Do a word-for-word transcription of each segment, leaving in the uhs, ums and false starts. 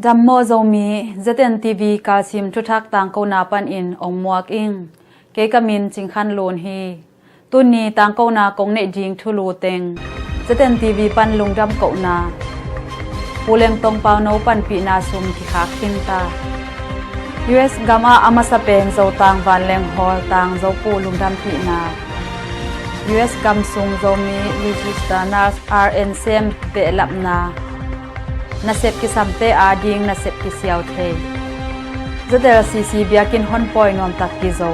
Dam maw Zomi, Z N T V kalsim thuthak tangkona panin ong muak ing. Kei ka min Cing Khan Lun hi. Tuni tangkona kong neih ding thulu teng, Z N T V pan lungdam kohna, Pu Leng Tong Pau No panpihna sum kikhak khinta. U S gam ah a masa pen Zotang Van Leng Hawl Tang Zo Pu lungdampihna. U S gam sung Zomi Register Nurse R N sem behlapna, nasep kisamte ading nasep kisiau thei. Z L C C biakinn honpawi nuamtak kizo.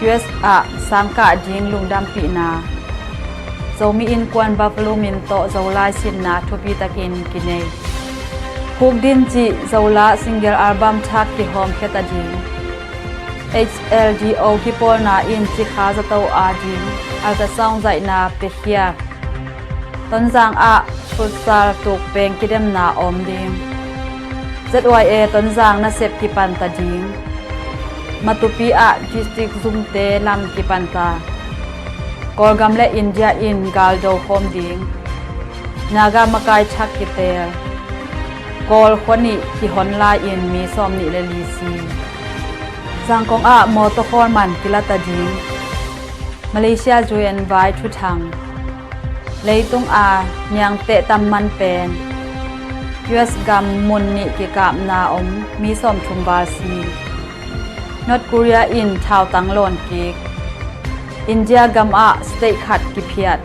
U S ah sangkah ding lungdampihna. Zomi Innkuan Buffalo min tawh Zolai sinna thupitakin kinei. Khukdin cih Zola single album thak kihawmkhia ta ding. H L D O kipawlna in cikha zato ading ultrasound zaihna piakhia. Tonzang ah futsal tukpeng kidemna om ding. Z Y A Tonzang nasep kipanta ding. Matupi ah district zumte lam kipanta. Kawlgam le India in galdo khawm ding. Naga makai thak kitel. Kawl khua nih kihon lai-in mi sawmnih le li si. Zangkong ah mawtaw khawl man kilata ding. Malaysia U N vai thuthang. Leitung a niangteh tam man pen U S gam mun nih kikapna om mi sawmthum val si. North Korea in thautang lawn kik. India gam ah state khat kiphiat.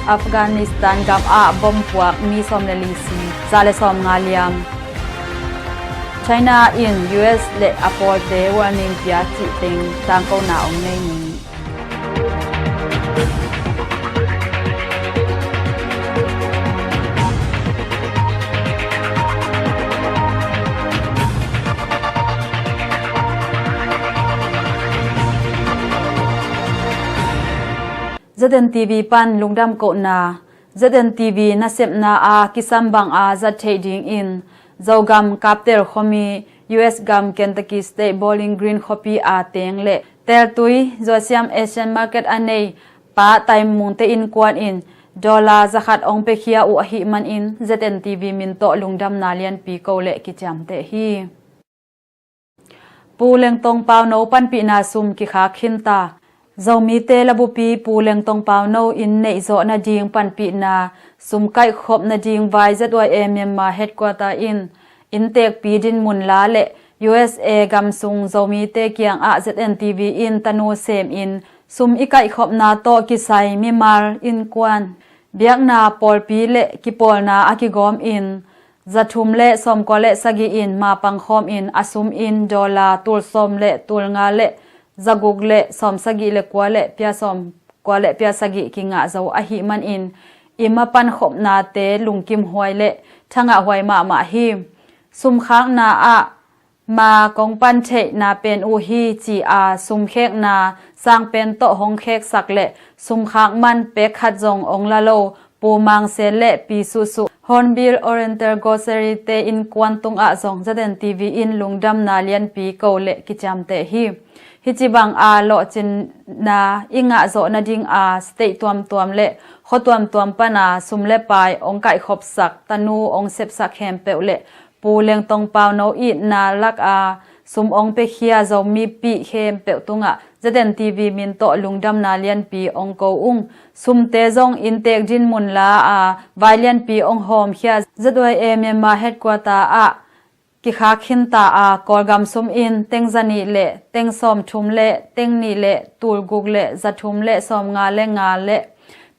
Afghanistan gam ah bom puak mi sawm le li si, za le sawmnga liam. China in U S le a pawlte warning pia cih teng tangkona ong nei ni. Z N T V pan lungdam kohna. Z N T V nasepna a kisam bang a zat theih dingin Zogam Kaptel khuami U S gam Kentucky State Bowling Green khuapi a teng le Teltui Zuasiam Asian Market a nei Pa Taimungte innkuan in dollar zakhat ong piakhia uh ahih manin Z N T V min tawh lungdamna lianpi ko le kiciamteh hi. Pu Leng Tong Pau No panpihna sum kikhak khinta. Zomite labupi Pu Leng Tong Pau No in neihzawh nading panpihna sum kaihkhop nading vai Z Y A Myanmar headquarter in inntekpi dinmun la le U S A gamsung Zomite kiangah Z N T V in tanu semin sum i kaihkhopna tawh kisai mimal innkuan biakna pawlpi le kipawlna a kigawmin zathum le sawmkua le sagih in mapang khawmin a sum in dollar tulsawm le tulnga le zaguk le sawmsagih le kua le pia sawmkua le pia sagih kingah zo ahih manin i mapan khopnate lungkimhuai le thangahhuai mahmah hi. Sumkhakna ah ma kong pan theihna pen uh hi ci-a sumkhekna sangpen tawh hong kheksak le sumkhak man pek khat zong ong la lo Pu Mang Sen le Pi Susu Hornbill Oriental Grocery te innkuan tungah zong Z N T V in lungdamna lianpi ko le kiciamteh hi. Hih ci bang a lawhcinna i ngahzawh nading a state tuamtuam le khua tuamtuam pana sum le pai ong kaihkhopsak tanu ong sepsak khempeuh le Pu Leng Tong Pau No itna lak a sum ong piakhia Zomipih khempeuh tungah Z N T V min tawh lungdamna lianpi ong ko ung. Sumte zong inntek dinmun la a vai lianpi ong hawmkhia Z Y A Myanmar headquarter ah kikhak khinta a Kawlgam sum in teng zanih le teng sawmthum le teng nih le tulguk le zathum le sawmnga le nga le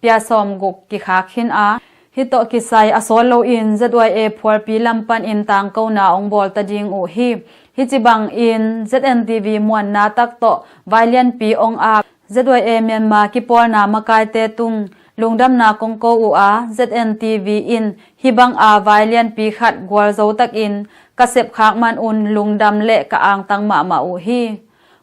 pia sawmguk kikhak khin a, hih tawh kisai a sawt loin Z Y A phualpi lam panin tangkona ong bawl ta ding uh hi. Hih ci bangin Z N T V muanna tak tawh vai lianpi ong ap Z Y A Myanmar kipawlna makaite tung lungdamna kong ko uh a, Z N T V in hih bang a vai lianpi khat gualzo takin ka sepkhak man un lungdam le ka angtang mahmah uh hi.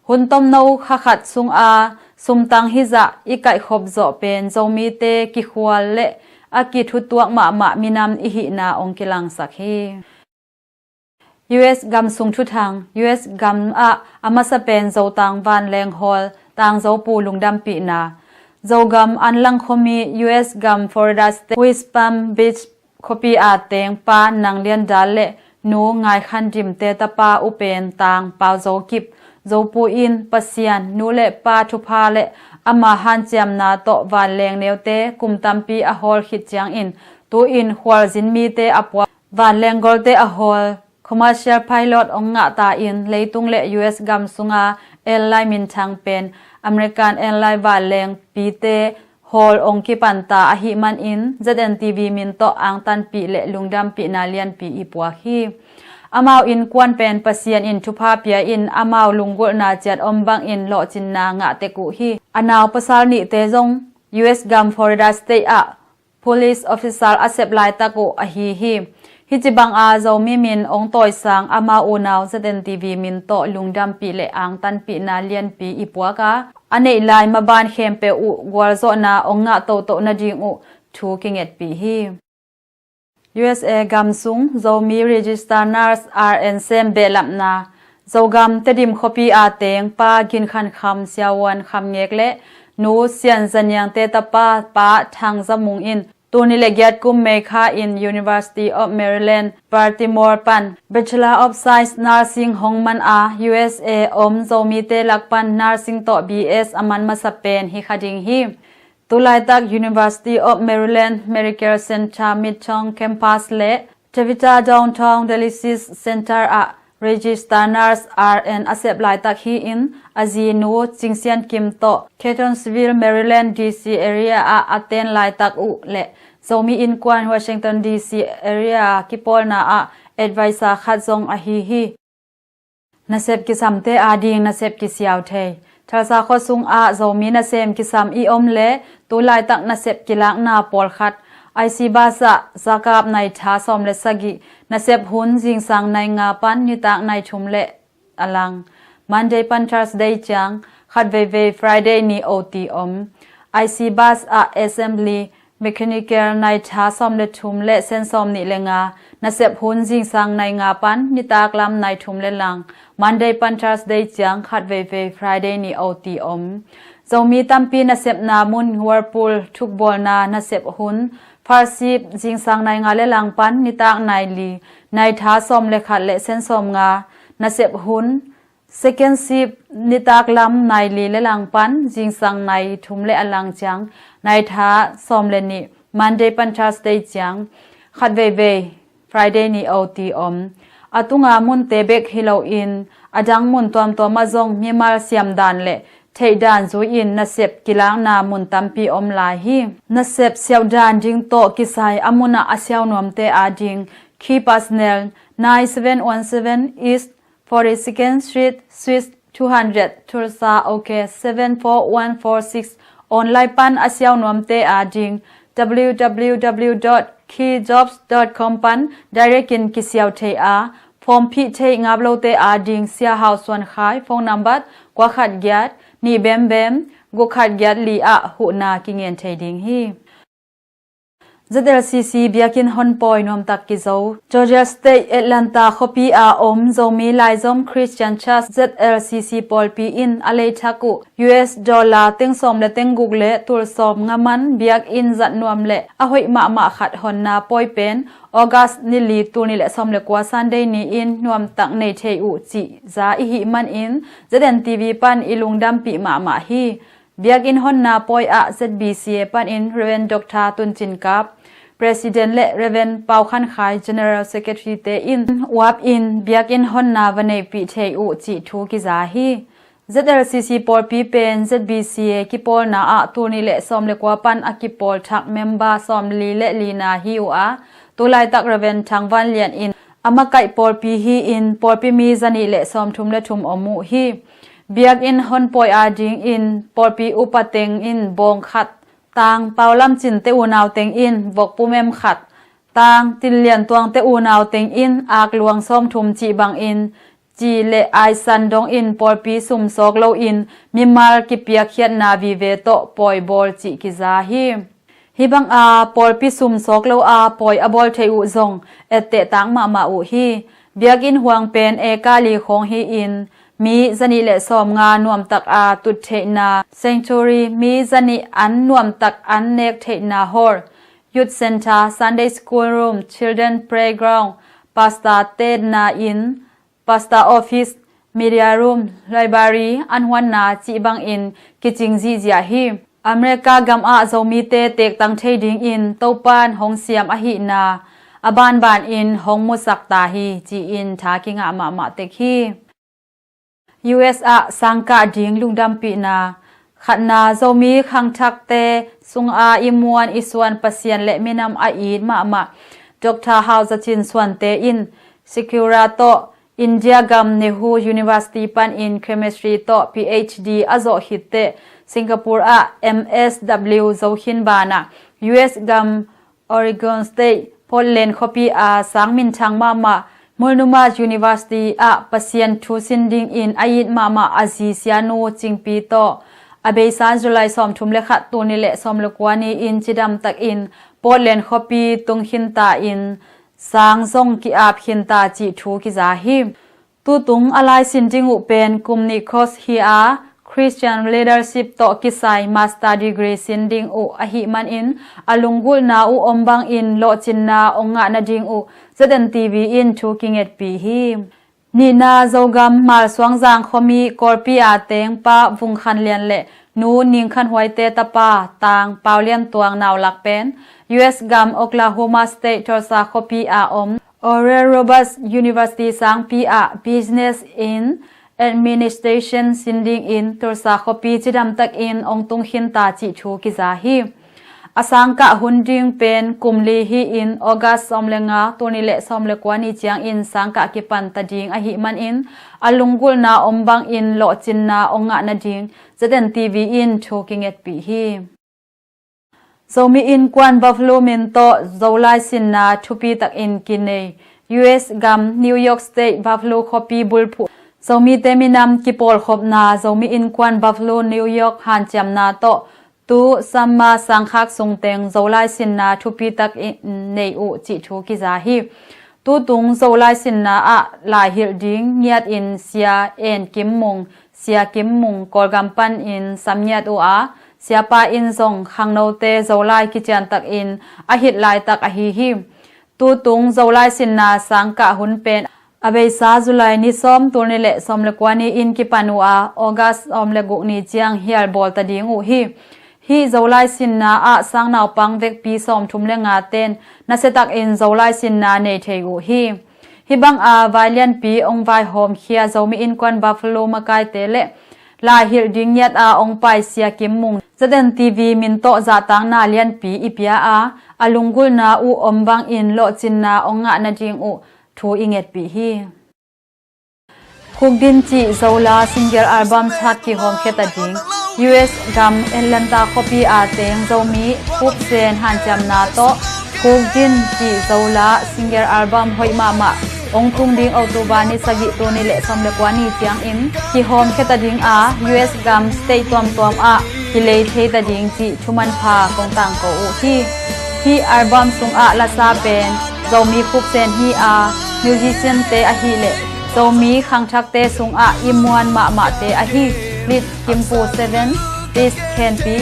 Hun tomno kha khat sunga sumtang hizah i kaihkhop zawh pen Zomite kikhual le a kithutuak mahmah minam i hihna ong kilangsak hi. U S gamsung thuthang. U S gam ah a masa pen Zotang Vanleng Hawl Tangzo Pu lungdampihna. Zogam Anlang khuami U S gam Florida State West Palm Beach khuapi a teng Pa Nang Lian Dal le Nu Ngai Khan Dim te tapa U Pen Tang Pau Zo Kip, Zo Pu in Pasian, nu le pa thupha le ama hanciamna tawh vanleng neute kum tampi a hawl khit ciangin tu-in khualzin mite a puak vanleng golte a hawl commercial pilot hong ngah ta in leitung le U S gam sunga airline minthang pen American airline vanleng pite hawl hong kipan ta ahih manin Z N T V min tawh angtanpih le lungdampihna lianpi i puak hi. Amau innkuan pen Pasian in thupha pia in amau lunggulhna ciat om bangin lawhcinna ngah tek uh hi. A nau pasal nihte zong U S gam Florida State ah police officer a sep laitak uh ahi hi. Hih ci banga Zomi min hong tawisang amau unau Z N T V min tawh lungdampih le angtanpihna lianpi i puak a, a neih lai maban khempeuh uh gualzawhna hong ngah toto nading uh thu kingetpih hi. U S A gam sung Zomi Register Nurse R N sem behlapna Zogam Tedim khuapi a teng Pa Gin Khan Kham, Siavuan Kham Ngek le Nu Sian Za Niang te tapa Pa Thang Za Mung in tul nih le giat kum May kha in University of Maryland Baltimore pan Bachelor of Science Nursing hong man a, U S A om Zomite lak pan nursing tawh B S a man masa pen hi kha ding hi. Tu laitak University of Maryland Medical Center Midtown Campus le Tavita Downtown Dialysis Center ah Register Nurse R N a sep laitak hi-in a zi Nu Cing Sian Kim tawh Catonsville, Maryland D C area ah a ten laitak uh le Zomi Innkuan Washington D C area kipawlna ah advisor khat zong ahi hi. Nasep kisamte ading nasep kisiau thei. Thalsa khua sungah Zomi nasem kisam i om le tu laitak nasep kilakna pawlkhat I C bus ah zakap nai tha sawm le sagih, nasep hun zingsang nai nga pan nitak nai thum le a lang, Monday pan Thursday ciang, khat veivei Friday ni O T om. I C bus ah assembly, mechanical nai tha sawm le thum le sen sawm nih le nga, nasep hun zingsang nai nga pan nitak lam nai thum le lang, Monday pan Thursday ciang, khat veivei Friday ni O T om. Zomi tampi nasepna mun Whirlpool thukbawlna nasep hun, Farship zingsang nai nga le lang pan nitak nai li, nai tha sawm le khat le sen sawm nga, nasep hun Second Shift nitak lam nai li le lang pan zingsang nai thum le a lang ciang, nai tha sawm le nih, Monday pan Thursday ciang, khat veivei Friday ni O T om. A tunga munte bek hi loin a dang mun tuamtuam ah zong mimal siam dan le theih dan zui-in nasep kilakna mun tampi om lai hi. Nasep siauh dan ding tawh kisai a munah a siau nuamte ading, Key Personnel, nine seven one seven East forty-second Street, Suite two hundred, Tulsa, OK seven four one four six. Online pan a siau nuamte ading, W W W dot key jobs dot com pan direct in kisiau thei a, form phih theih ngap lote ading Sia Hau Suan Khai, phone number kua khat giat, nih bem bem, guk khat giat li ah huhna kingen thei ding hi. Z L C C biakinn honpawi nuamtak kizo. Georgia State Atlanta khuapi a om Zomi Laizom Christian Church, Z L C C pawlpi in a leithak uh U S dollar teng sawm le teng guk le tul sawm nga man biakinn zat nuam le a hoih mahmah khat honna pawi pen August ni li, tul nih le sawm le kua Sunday ni-in nuamtak nei thei uh cih za i hih manin Z N T V pan i lungdampih mahmah hi. Biakinn honna pawi ah Z B C A panin Rev. Doctor Tun Cin Kap, President, le Rev. Pau Khan Khai, General Secretary te in uap in biakinn honna va neihpih thei uh cih thu kiza hi. Z L C C pawlpi pen Z B C A kipawlna ah tul nih le sawm le kua pan a kipawl thak member sawm li le lina hi uh a, tu laitak Rev. Thang Van Lian in a makaih pawlpi hi-in pawlpi mi zanih le sawmthum le thum om uh hi. Biakinn honpawi adingin pawlpi upa teng in bawng khat, tang Pau Lam Cin te unau teng in vok pumem khat, tang Tin Lian Tuang te unau teng in akluang sawmthum cih bangin ci le aisan dongin pawlpi sum sawk loin mimal kipiakkhiatna vive tawh pawi bawl cih kiza hi. Hih banga pawlpi sum sawk lo a pawi a bawl thei uh zong etteh tak mahmah uh hi. Biakinn huang pen eka li khawng hi-in mi zanih le sawmnga nuamtak a tut theihna sanctuary, mi zanih an nuamtak an nek theihna hall, Youth Center, Sunday School Room, Children Playground, Pastor te na inn, Pastor Office, Media Room, Library, an huanna cih bangin kicing zihziah hi. America gam ah Zomite teektang thei dingin Topan hong siam ahihna a banbanin hong musak ta hi, ci-in tha kingah mahmah tek hi. U S ah sangkah ding lungdampihna. Khatna, Zomi khangthakte sunga i muan i suan Pasian le minam a it mahmah Doctor Hau Za Cin Suante in Sakura tawh India gam Nehru University panin Chemistry tawh P H D a zawh khitteh Singapore ah M S W zo khin banah U S gam Oregon State, Portland khuapi a sang minthang mahmah Multnomah University ah Pasian thu sin dingin a it mahmah a zi sianu Cingpi tawh a beisa July sawmthum le khat, tul nih le sawm le kua ni-in cidam takin Portland khuapi tung khinta in sang zong ki-ap khinta cih thu kiza hi. Tutung a laisin ding uh pen kum nih course hi a, Christian Leadership tawh kisai master degree sin ding uh ahih manin a lunggulhna uh om bangin lawhcinna ong ngah nading uh Z N T V in thu kingetpih hi. Nihna, Zogam Malsuangzang khuami Kawlpi a teng Pa Vung Khan Lian le Nu Ning Khan Huaite tapa Tang Pau Lian Tuang naulak pen U S gam Oklahoma State Tulsa khuapi a om Oral Roberts University sangpi ah Business in Administration sin dingin Tulsa khuapi cidam takin ong tung khinta cih thu kiza hi. A sangkah hun ding pen kum li hi-in August sawm le nga, tul nih le sawm le kua ni ciangin sangkah kipan ta ding ahih manin a lunggulhna om bangin lawhcinna ong ngah nading Z N T V in thu kingetpih hi. Zomi Innkuan Buffalo min tawh Zolai sinna thupi takin kinei. U S gam New York State Buffalo khuapi bulphuh Zomite minam kipawlkhopna Zomi Innkuan Buffalo New York hanciamna tawh tu summer sangkhak sungteng Zolai sinna thupi takin nei uh cih thu kiza hi. Tutung Zolai sinna ah laihilh ding ngiatin Sia En Kim Mung, Sia Kim Mung Kawlgam panin sam ngiat uh a, siapa in zong khangnote Zolai kician takin a hilh laitak ahi hi. Tutung Zolai sinna sangkah hun pen a beisa July ni sawm, tul nih le sawm le kua ni-in kipan uh a, August sawm le guk ni ciang hial bawl ta ding uh hi. Hih Zolai sinna ah sangnaupang vekpi sawmthum le nga ten nasiatakin Zolai sinna nei thei uh hi. Hih bang a vai lianpi ong vaihawmkhia Zomi Innkuan Buffalo makaite le laihilh ding ngiat a ong pai Sia Kim Mung Z N T V min tawh zahtakna lianpi i pia a, a lunggulhna uh om bangin lawhcinna ong ngah nading uh thu i ngetpih hi. Khukdin cih Zola single album tha kihawmkhia ta ding. U S gam Atlanta khuapi a teng Zomi Khupsen hanciamna tawh Khukdin cih Zola single album hoih mahmah ong tung ding October ni sagih, tul nih le sawm le kua ni ciangin kihawmkhia ta ding a, U S gam state tuamtuam ah kilei thei ta ding cih thumanpha kong tangko uh hi. Hih album sungah lasa pen Zomi Khupsen hi a, musician te ahih leh Zomi khangthakte sungah i muan mahmahte ahi Lit Kimpu Seven, Tis Khenpi,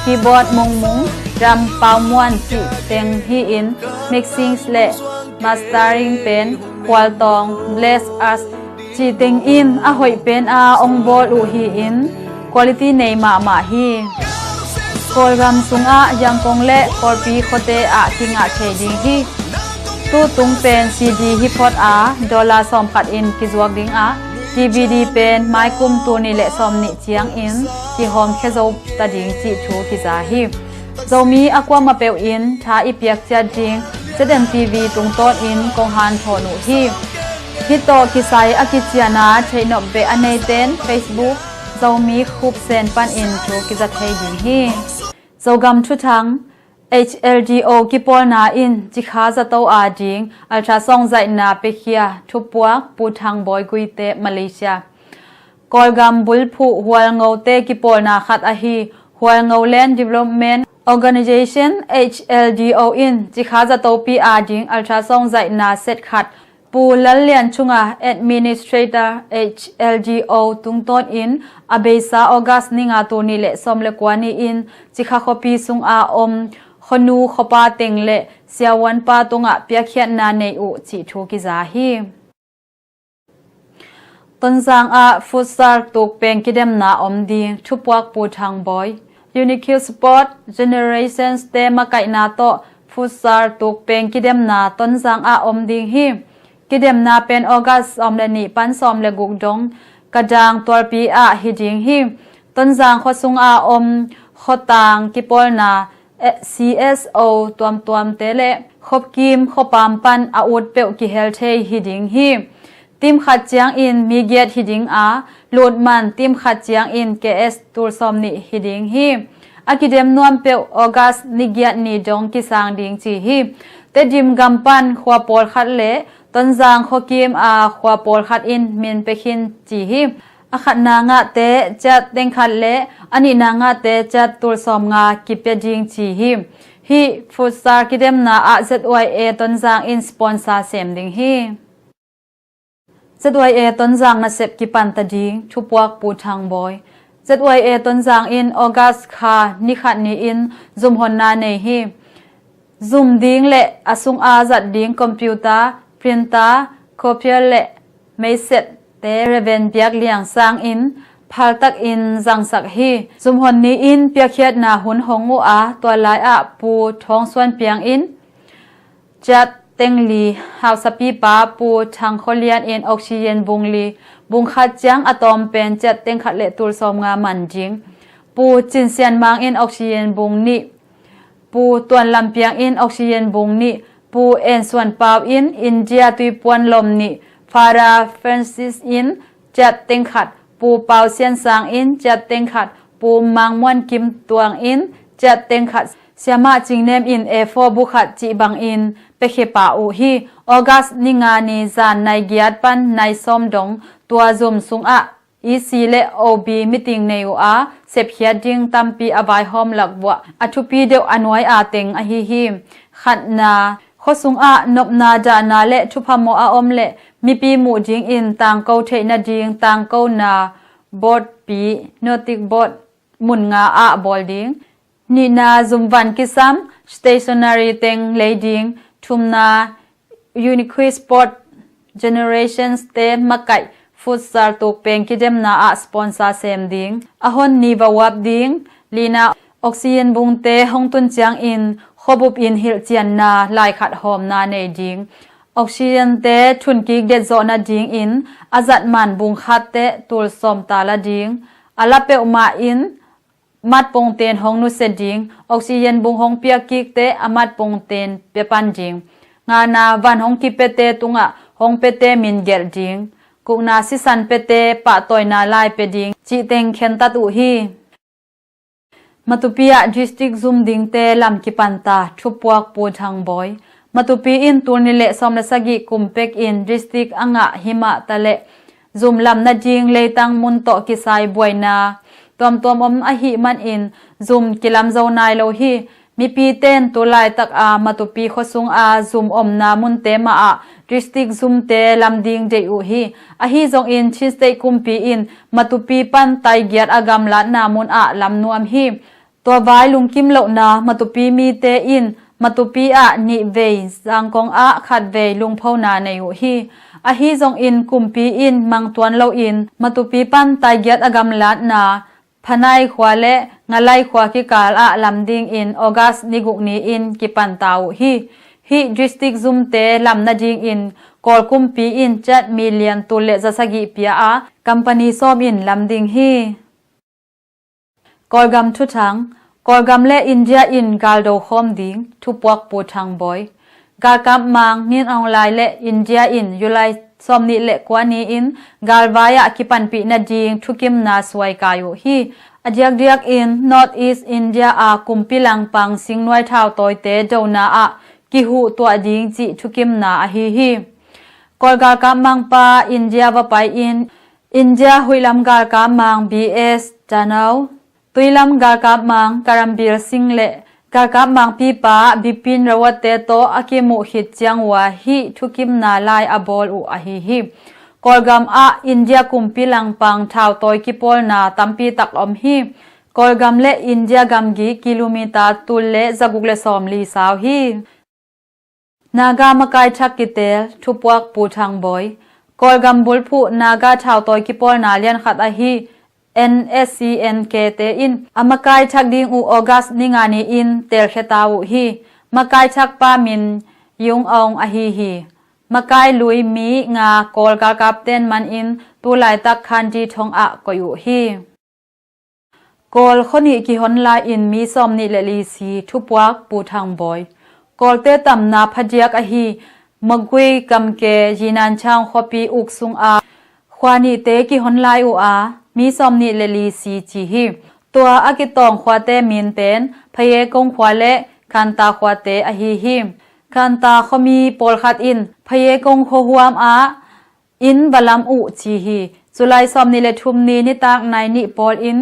keyboard Mungmung, drum Pau Muan cih teng hi-in, mixing le mastering pen Khual Tawng, Bless Us cih teng in a hoih pen a ong bawl uh hi-in quality nei mahmah hi. Kawlgam sungah Yangon le Kawlpi khuate ah kingah thei ding hi. Tutung pen C D hi phot a, dollar sawmkhat in kizuak ding a, D V D pen maikum tul nih le sawmnih ciangin kihawmkhia zo ta ding cih thu kiza hi. Zomi a kuamah peuh in tha i piak ciat ding Z N T V tungtawnin kong hanthawn uh hi. Hih tawh kisai a kician a theihnop beh a neiten Facebook Zomi Khupsen panin thu kiza thei ding hi. Zogam Thuthang, H L D O kipawlna in Cikha zato a ding ultrasound zaihna piakhia, thupuak Pu Thang Bawi Guite, Malaysia. Kawlgam bulphuh Hualngote kipawlna khat ahi Hualngo Land Development Organization, H L D O in Cikha zatopi a ding ultrasound zaihna set khat Pu Lal Lian Chunga, Administrator, H L D O tungtawnin a beisa August ni nga, tul nih le sawm le kua ni-in Cikha khuapi sunga om khuanu khuapa teng le siavuanpa tungah piakkhiatna nei uh cih thu kiza hi. Tonzang ah futsal tukpeng kidemna om ding, thupuak Pu Thang Bawi. Unique Sport Generations te makaihna tawh futsal tukpeng kidemna Tonzang ah om ding hi. Kidemna pen August sawm le nih pan sawm le guk dong Kadang tualpi ah hi ding hi. Tonzang khuasung a om khuatang kipawlna C S O tuamtuamte le khuakim khuapam pan a ut peuh kihel thei hi ding hi. Team khat ciangin mi giat hi ding a, lutman team khat ciangin K S tul sawm nih hi ding hi. A kidem nuam peuh August ni giat ni dong kisang ding ci hi. Tedim gam pan khua pawlkhat le Tonzang khuakim a khua pawlkhat in min pia khin ci hi. A khatna ngahte ciat teng khat le a nihna ngahte ciat tul sawm nga kipia ding ci hi. Hih futsal kidemna ah Z Y A Tonzang in sponsor sem ding hi. Z Y A Tonzang nasep kipanta ding, thupuak Pu Thang Bawi. Z Y A Tonzang in August kha ni khat ni-in zumhonna nei hi. Zum ding le a sung a zat ding computer, printer, copier le meiset te Reverend Biak Liang Sang in phaltakin zangsak hi. Zumhon ni-in piakkhiatna hun hong uh a, tua lai ah Pu Thawng Suan Piang in ciat teng li, hausapipa Pu Thang Khaw Lian in oxygen bung li, bung khat ciang a tawm pen ciat teng khat le tul sawm nga man ding. Pu Cin Sian Mang in oxygen bung nih, Pu Tuan Lam Piang in oxygen bung nih, Pu En Suan Pau in India tuipuan lom nih, Father Francis in ciat teng khat, Pu Pau Sian Sang in ciat teng khat, Pu Mang Muan Kim Tuang in ciat teng khat, Siamah Cing Nem in A four bu khat cih bangin piakhia pah uh hi. August ni nga ni zan nai giat pan nai sawm dong tua zum sungah E C le O B meeting nei uh a, sepkhiat ding tampi a vaihawm lak vuah a thupi deuh a nuai a teng ahi hi. Khatna, khuasung ah nopna dahna le thuphamawh a om le mipi muh dingin tangko theih nading tangkona board pi, notice board, mun nga ah bawl ding. Nihna, zumvan kisam, stationery teng lei ding. Thumna, Unique Sport Generations te makaih futsal tukpeng kidemna ah sponsor sem ding. A hon ni va uap ding. Lina, oxygen bungte hong tun ciangin khuabup in hilhcianna laikhat hawmna nei ding. Oxygen te thunkik detzawh nadingin a zat man bung khat teh tul sawm ta la ding. A la peuhmah in mat pongten hong nusia ding. Oxygen bung hong piak kik teh a mat pongten pia pan ding. Ngana, van hong kipiate tungah hong piate min gelh ding. Kukna, sisan piate pahtawina lai pia ding cih teng khentat uh hi. Matupi ah district zum dingte lam kipanta, thupuak Pu Thang Bawi. Matupi in tul nih le sawm le sagih kum pekin district a ngah himah taleh zum lam nading leitang mun tawh kisai buaina tuamtuam om ahih manin zum kilam zo nai lo hi. Mipi ten tu laitak a Matupi khuasung a zum omna munte mah ah district zumte lam ding deih uh hi. Ahi zongin Chin State kumpi in Matupi pan taigiat a gamlatna mun ah lam nuam hi. Tua vai lungkim lohna Matupi mite in Matupi ah nih vei, Zangkong ah khat vei lungphona nei uh hi. Ahi zongin kumpi in mangtuan loin Matupi pan taigiat a gamlatna Phanai khua le Ngalai khua kikal ah lam dingin August ni guk ni-in kipanta uh hi. Hih district zumte lam nadingin Kawl kumpi in kyat million tul le za sagih pia a, company sawm in lam ding hi. Kawlgam thuthang. Kawlgam le India in galdo khawm ding, thupuak Pu Thang Bawi. Galkap Mang Min Aung Hlaing le India in July sawm nih le kua ni-in galvai ah kipanpih nading thukimna suai kai uh hi. A diakdiakin North East India a kumpi langpang singnuai thautawite dona ah kihuh tuah ding cih thukimna ahi hi. Kawl galkap mangpa India va pai-in India huihlam galkap mang B S Dhanoa, tuilam galkap mang Karambir Singh le galkap mangpipa Bipin Rawat te tawh a kimuh khit ciang uh a hih thukimna lai a bawl uh ahi hi. Kawlgam ah India kumpi langpang thautawi kipawlna tampi tak om hi. Kawlgam le India gamgi kilometer tul le zaguk le sawmli sau hi. Naga makai thak kitel, thupuak Pu Thang Bawi. Kawlgam bulphuh Naga thautawi kipawlna lian khat ahi N S C N K te in a makai thak ding uh August ni nga ni-in telkhia ta uh hi. Makai thakpa min Yung Aung ahi hi. Makai lui mi nga Kawl galkapten manin tu laitak Khanti thong ah koih uh hi. Kawl khua nih kihon lai-in mi sawmnih le li si, thupuak Pu Thang Bawi. Kawlte tamna phadiak ahi Magway gamke Yinanchang khuapi uk sunga khua nihte kihon lai uh a, mi sawmnih le li si ci hi. Tua a kitawng khuate min pen Phayekong khua le Kanta khuate ahi hi. Kanta khuami pawlkhat in Phayekong khuahuam ah inn va lam uh ci hi. July sawmnih le thum ni nitak nai nih pawlin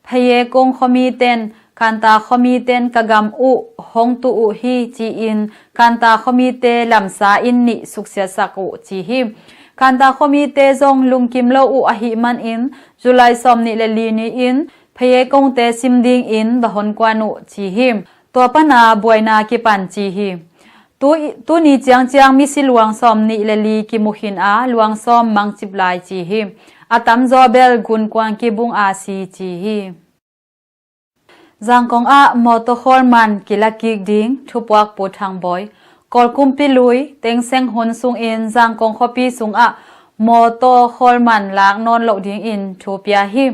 Phayekong khuamiten Kanta khuamiten ka gam uh hong tuh uh hi ci-in Kanta khuamite lamsa inn nih suksiatsak uh ci hi. Kanta khuamite zong lungkim lo uh ahih manin July sawmnih le li ni-in Phayekongte sim dingin va honkuan uh ci hi. Tua pana buaina kipan ci hi. Tu, tuni ciangciang misi luang sawmnih le li kimu khin a, luang sawm mangcip lai ci hi. A tamzaw bel gunkuang kibung a si ci hi. Zangkong ah mawtaw khawl man kila kik ding, thupuak Pu Thang Bawi. Kawl kumpi lui Tengseng hun sungin Zangkong khuapi sungah mawtaw khawl man lak nawn loh dingin thu pia hi.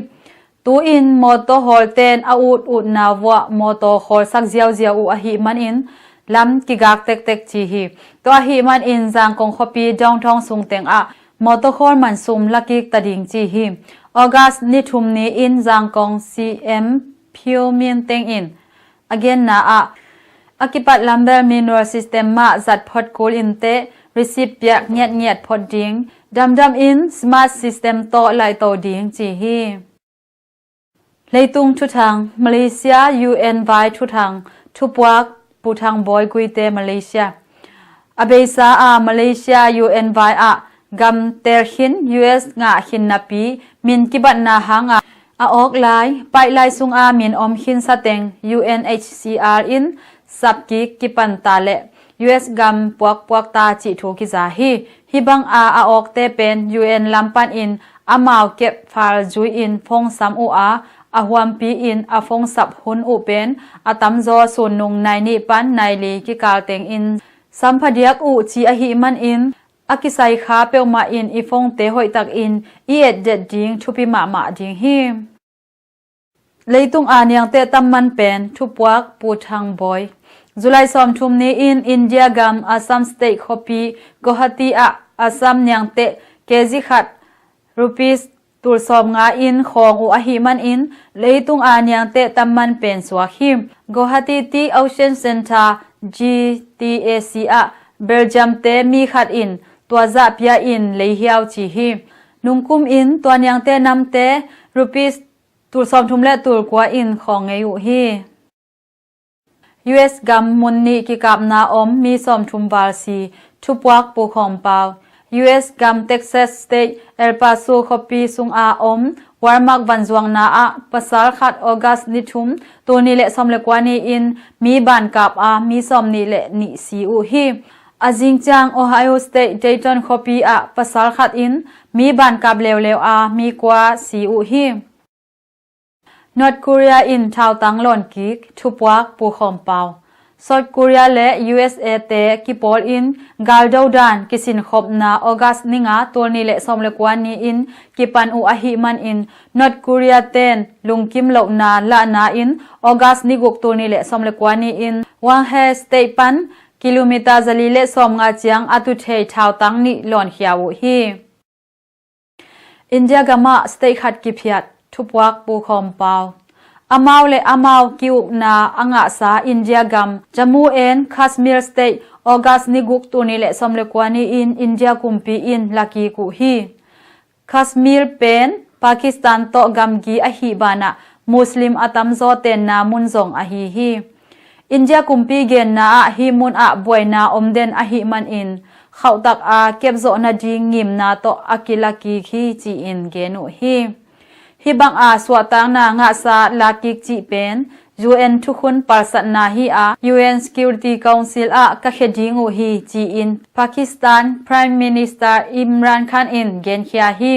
Tu-in mawtaw hawlten a ut utna vuah mawtaw khawlsak ziauziau uh ahih manin lam kigak tektek ci hi. Tua ahih manin Zangkong khuapi downtown sung tengah mawtaw khawl man sum la kik ta ding ci hi. August ni thum ni-in Zangkong C M Phio Min Teng in a genna ah a kipat lam bel manual system mah zat phot kul inteh, receipt piak ngiatngiat phot ding, damdam in smart system tawh laihto ding ci hi. Leitung thuthang, Malaysia U N vai thuthang, thupuak Pu Thang Bawi Guite Malaysia. A beisa a Malaysia U N vai ah gam tel khin U S ngah khin napi min kibatna hanga a awk lai, paih lai sunga min om khin sateng U N H C R in sapkik kipan ta leh U S gam puakpuak ta cih thu kiza hi. Hih banga a awkte pen U N lam panin amau kep file zui-in phone sam uh a, a huampi in a phone sap hun uh pen a tamzaw sunnung nai nih pan nai li kikal tengin sam phadiak uh ci ahih manin a kisai kha peuhmah in i phone-te hoihtakin i etdet ding thupi mahmah ding hi. Leitung a niangteh tam man pen thupuak Pu Thang Bawi. July sawmthum ni-in India gam Assam State khuapi Guwahati ah Assam niangteh K G khat rupees tul sawmnga in khawng uh ahih manin leitung a niangteh tam man pen suak hi. Guwahati Tea Auction Centre, G T A C ah Belgium-te mi khat in tua zah pia in lei hiau ci hi. Nungkum in tua niangteh namte rupees tul sawmthum le tul kua in khawng ngei uh hi. U S gam mun nih kikapna om mi sawmthum val si, thupuak Pu Khawm Pau. U S gam Texas State El Paso khuapi sunga om Walmart vanzuakna ah pasal khat August ni thum, tul nih le sawm le kua ni-in mi bankap a mi sawmnih le nih si uh hi. A zingciang Ohio State Dayton khuapi ah pasal khat in mi bankap leuleu a mi kua si uh hi. North Korea in thautang lawn kik, thupuak Pu Khawm Pau. South Korea le U S A te kipawl in galdo dan kisinkhopna August ni nga, tul nih le sawm le kua ni-in kipan uh ahih manin North Korea ten lungkim lohna lahna in August ni guk, tul nih le sawm le kua ni-in Hwanghae State pan kilometer zali le sawmnga ciang a tuthei thautang nih lawnkhia uh hi. India gamah state khat kiphiat, thupuak Pu Khawm Pau. Amau le amau ki-ukna a ngahsa India gam Jammu and Kashmir State, August ni guk, tul nih le sawm le kua ni-in India kumpi in la kik uh hi. Kashmir pen Pakistan tawh gamgi ahih banah Muslim a tamzaw tenna mun zong ahi hi. India kumpi genna ah hih munah buaina om den ahih manin khauhtak a kepzawh nading ngimna tawh a kila kik hi ci-in gen uh hi. Hih banga suahtakna ngahsa lakik cih pen U N thukhun palsatna hi a, U N Security Council ah ka khia ding uh hi, ci-in Pakistan Prime Minister Imran Khan in genkhia hi.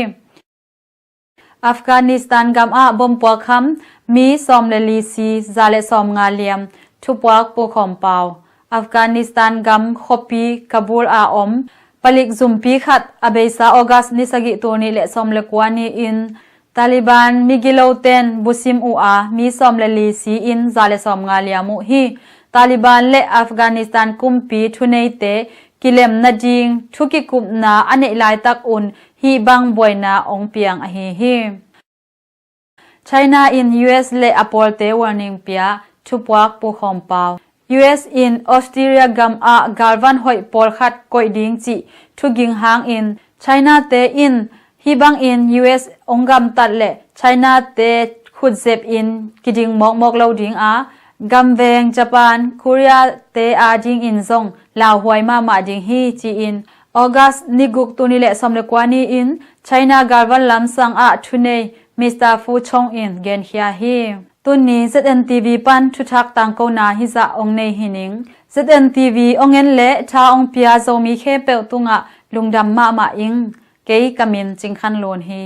Afghanistan gam ah bomb puakkham mi sawm le li si, za le sawm nga liam. Thupuak Pu Khawm Pau. Afghanistan gam khuapi Kabul a om palik zumpi khat a beisa August ni sagih, tul nih le sawm le kua ni-in Taliban migilote'n busim uh a, mi sawm le li si-in za le sawm nga liam uh hi. Taliban le Afghanistan kumpi thuneite kilem nading thu kikupna a neih laitak un hih bang buaina ong piang ahi hi. China in U S le a pawlte warning pia. Thupuak Pu Khawm Pau. U S in Australia gam ah galvan hoih pawlkhat koih ding cih thuging hangin China te in hih bangin U S ong gamtat le China te khutzep in kiding mawkmawk lo ding a, gamveng Japan, Korea te a dingin zong lauhuai mahmah ding hi, ci-in August ni guk, tul nih le sawm le kua ni-in China galvan lamsang ah thunei Mister Fu Chong in genkhia hi. Tuni Z N T V pan thuthak tangkona hizah ong nei hi ning. Z N T V ong en le tha ong pia Zomi khempeuh tungah lungdam mahmah ing. Kei ka min Cing Khan Lun hi.